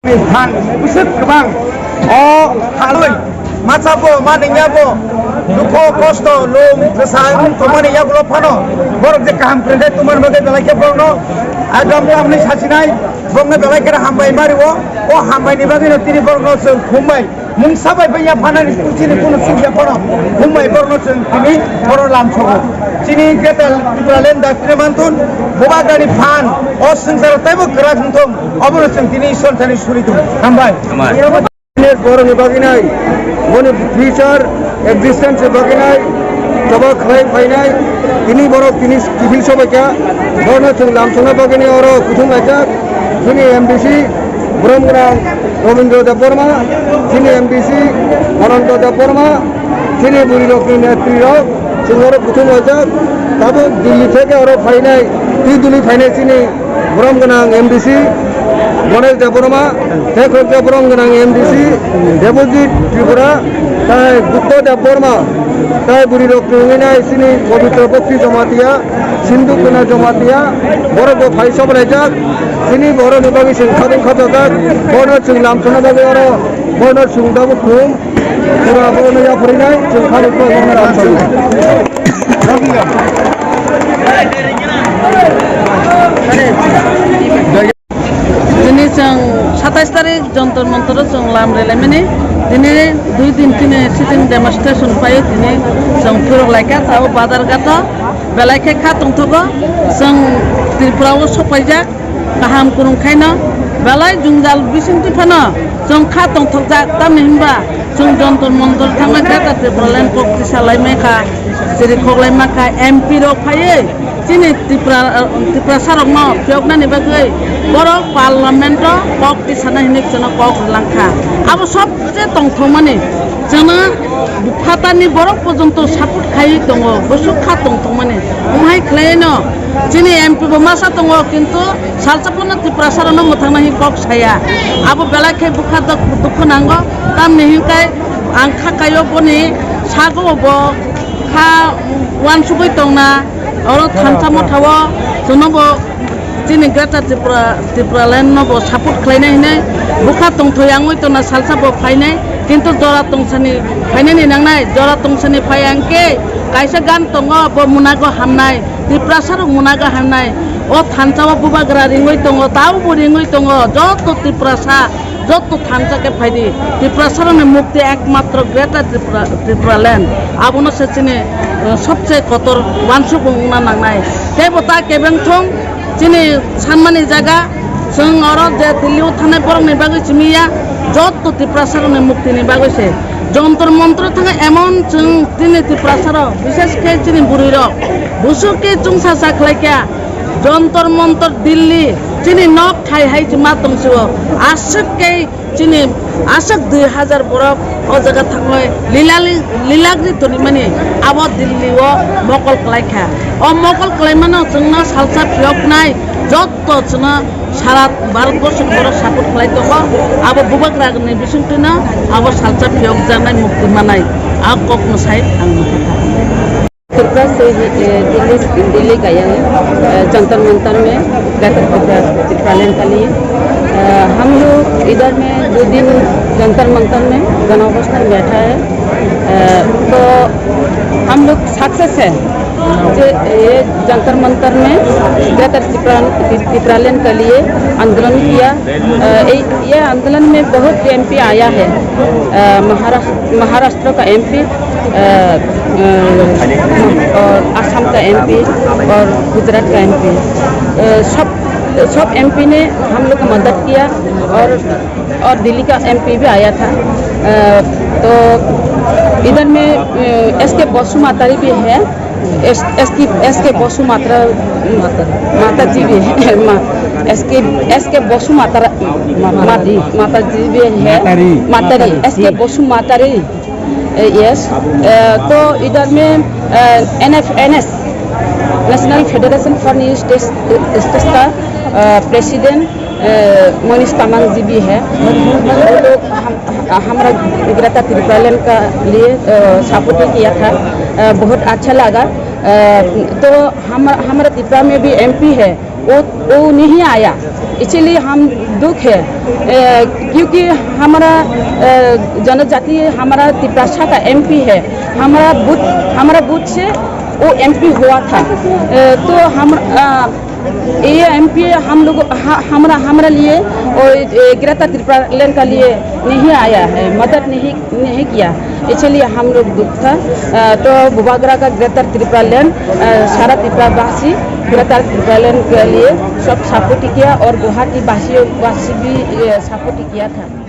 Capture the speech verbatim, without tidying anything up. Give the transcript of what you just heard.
Phan bwswk kwbang o halwi masa bo manwi ya bo dukho kosto lum kwsa wng tongmani yagulo phano borok je kaham kwrwngkhe tongmani bagwi belai khe borokno agam tamni sachinai, borokno belai kheno hambai mari o, o hambaini bagwino tini borokno chwng khumbai. Mungsa bai bai ya phanani chini kunu chukya phano, mumbai borno chwng tini oro lamsogo. Chini Greater Tipraland dakti mantun, Bubagrani phan, o swngcharo teibo kwrak wngthung, obono chwng tini Ishwar thani suri thung. Hambai. Hambai. Borokni bagwi nai, boni future existence ni bagwi nai, choba khlai phainai, tini borok tini kiphil sobaikha, borno chwng lamsokna bagwi nai oro kuthum laijak, chini M D C, Borom gwnang Robindra Debbarma, chini M D C Ananta Debbarma, chini bwrwi rokni netri rok, chwng oro kuthum ojak, tabuk Delhi theke oro phainai, twi duli phainai chini borom gwnang M D C Ganesh Debbarma, tei khoroksa borom gwnang M D C Debojit Tripura, tai Gupta Debbarma, tai bwrwi rokni wngwi nai chini Pabitra Bhakti Jamatia, Sindhu Kuna Jamatia, borok bo phai sobraijak, chini borokni bagwi chwng khabang khabjajak, borno chwng lamsokna bagwi oro borno chwng tabuk khum, pura borno yapharinai chwng khabang khabjak borno lamsokna. Tini chwng satais tarik Jantar Mantar o chwng lam rwlaimani. Tini dui din tini sitting demonstration paio tini chwng phirok laikha tao Badar Ghat o belai khe kha tongthogo chwng Tripura o sokpaijak kaham kwrwng khaino belai jwngjal bisingtwi phano chwng kha tongthokjak tamni hinba chwng Jantar Mantar thangma Greater Tipraland kok tisa laimai kha chiri khok laima kha M P rok phaiwi. Chini Tripura, Tiprasa rokno phiyoknani bagwi borok parliament o kok tisana hinwi chwngno kok rwlangkha. Abo sobse tongthokmani chwngno phatarni borok porjonto support khaiwi tongo, bwswk kha tongthokmani. Omo hai khlaino chini M P bo masa tongo, kintu salsa phano Tiprasa rokno mwthangna hinwi kok saya. Abo belai khe bwkha dok-, dukhu nango, tamni hinkhai ang kha kaio boni sago bo kha uansugwi tongna. Oro thansa motha o chwngno bo chini Greater Tripura, Tipraland no bo support khlainai hinwi bwkha tongthoi wngwi tongna salsa bo phainai, kintu jora tongsani phainani nangnai, jora tongsani phai ang khe kaisa gan tongo bo munago hamnai, Tiprasa rok munago hamnai, o thansa o bubagra ringwi tongo, tau bo ringwi tongo, joto Tiprasa Jotto thansa khe phaidi, Tiprasarokni mukti ekmatro Greater Tripura, Tipraland. Abono se chini, eh, sobse kotor uansuk wngna nangnai. Teibo ta kebeng thung, chini sanmani jaga, chwng oro je Delhi o thangnai borokni bagwi simi ya, jotto Tiprasarokni muktini bagwi se. Jontor Montor thangwi emon chwng chini Tiprasarok, bishesh khe chini bwrwirok, bwswk khe chwngsa sa khlai kha. Jontor Montor Delhi, chini nok thai hai se ma tong sio. Aswk khe chini aswk dui hazar borok o jaga thangwi lila li-, lilagri tonimani abo Delhi o mokol khlai kha. O mokol khlaimano chwngno salsa phiyoknai jotto chwngno sara Bharat borso ni borok support khlai tongo. Abo bubagra ni bisingtwino abo salsa phiyokjaknai mukti manai. A kokno sai ang ma kha. Tripura से ही, ए, दिल्ली, दिल्ली गया है। अ, जंतर मंतर में गया था त्रिपुरा, त्रिपुरालैंड के लिए। अ, हम लोग इधर में दो दिन जंतर मंतर में गण अवस्था में बैठा है। अ, तो हम लोग सक्सेस है जो ये जंतर मंतर में ग्रेटर त्रिपुरा, त्रिपुरालैंड के लिए आंदोलन किया। अ, ये, ये आंदोलन में बहुत एमपी आया है। अ, महाराष्ट्र, महाराष्ट्र का एमपी, अ, अ, और असम का एमपी और गुजरात का एमपी, अ, सब, सब एमपी ने हम लोग को मदद किया और, और दिल्ली का एमपी भी आया था। अ, तो इधर में, अ, एस के बसु मातारी भी है। एस, एस के, एस के बसु मात्रा, माता जी भी है, मा-, एस के, एस के बसु मात्रा, माता, माता जी भी है। मातारी। मातारी, एस के बसु मातारी। ए, यस। ए, तो इधर में, ए, NF, NS, national federation for new states, states का, ए, प्रेसिडेंट, ए, मनीष तामांग जी भी है। वो लोग हम, हमारा ग्रेटर त्रिपुरालैंड का लिए, ए, सपोर्ट भी किया था। ए, बहुत अच्छा लगा। ए, तो हम, हमारा त्रिपुरा में भी एमपी है। वो वो नहीं आया, इसीलिए हम दुख है। ए, क्योंकि हमारा, ए, जनजाति हमारा तिपरासा का एमपी है। हमारा बूथ हमारा बूथ से वो एमपी हुआ था। ए, तो हम, अ, ये एमपी हम लोग ह- हमारा हमारे लिए और, ए, ग्रेटर त्रिपुरा लैंड का लिए नहीं आया है, मदद नहीं नहीं किया, इसलिए हम लोग दुख था। अ, तो बुबागरा का ग्रेटर त्रिपुरा लैंड, अ, सारा त्रिपुरा वासी ग्रेटर त्रिपुरा लैंड के लिए सब सपोर्ट किया और गुवाहाटी वासी वासी भी, ए, सपोर्ट किया था।